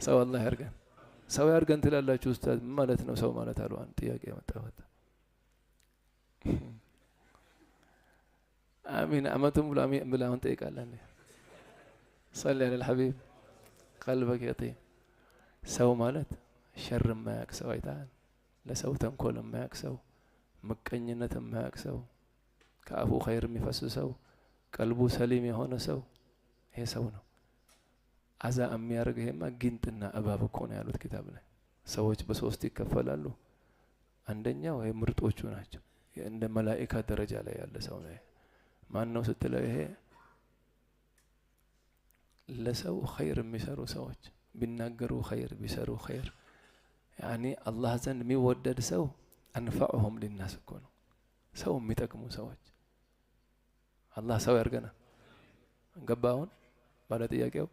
ሰው አላህ ያርገን። ሰው ያርገን ትላላችሁ ኡስታዝ፣ ምን ማለት ነው ሰው ማለት አሉ። አንድ ጥያቄ መጣ። አሚን አመቱን ብሎ አሚን ብለህ አሁን ጠይቃለህ። صل على الحبيب قلبك يطيب። ሰው ማለት ሸር የማያውቅ ሰው አይተሃል። ለሰው ተንኮል የማያውቅ ሰው፣ ምቀኝነት የማያውቅ ሰው፣ ከአፉ ኸይር የሚፈስ ሰው፣ ቀልቡ ሰሊም የሆነ ሰው ይሄ ሰው ነው። አዛ የሚያደርግ ይሄማ ጊንጥና እባብ እኮ ነው ያሉት ኪታብ ላይ። ሰዎች በሶስት ይከፈላሉ። አንደኛው ይሄ ምርጦቹ ናቸው። እንደ መላኢካ ደረጃ ላይ ያለ ሰው ነው። ማን ነው ስትለው ይሄ ለሰው ኸይር የሚሰሩ ሰዎች ቢናገሩ ኸይር ቢሰሩ ኸይር፣ يعني አላህ ዘንድ የሚወደድ ሰው أنفعهم للناس እኮ ነው። ሰው የሚጠቅሙ ሰዎች አላህ ሰው ያርገና። ገባ አሁን ባለ ጥያቄው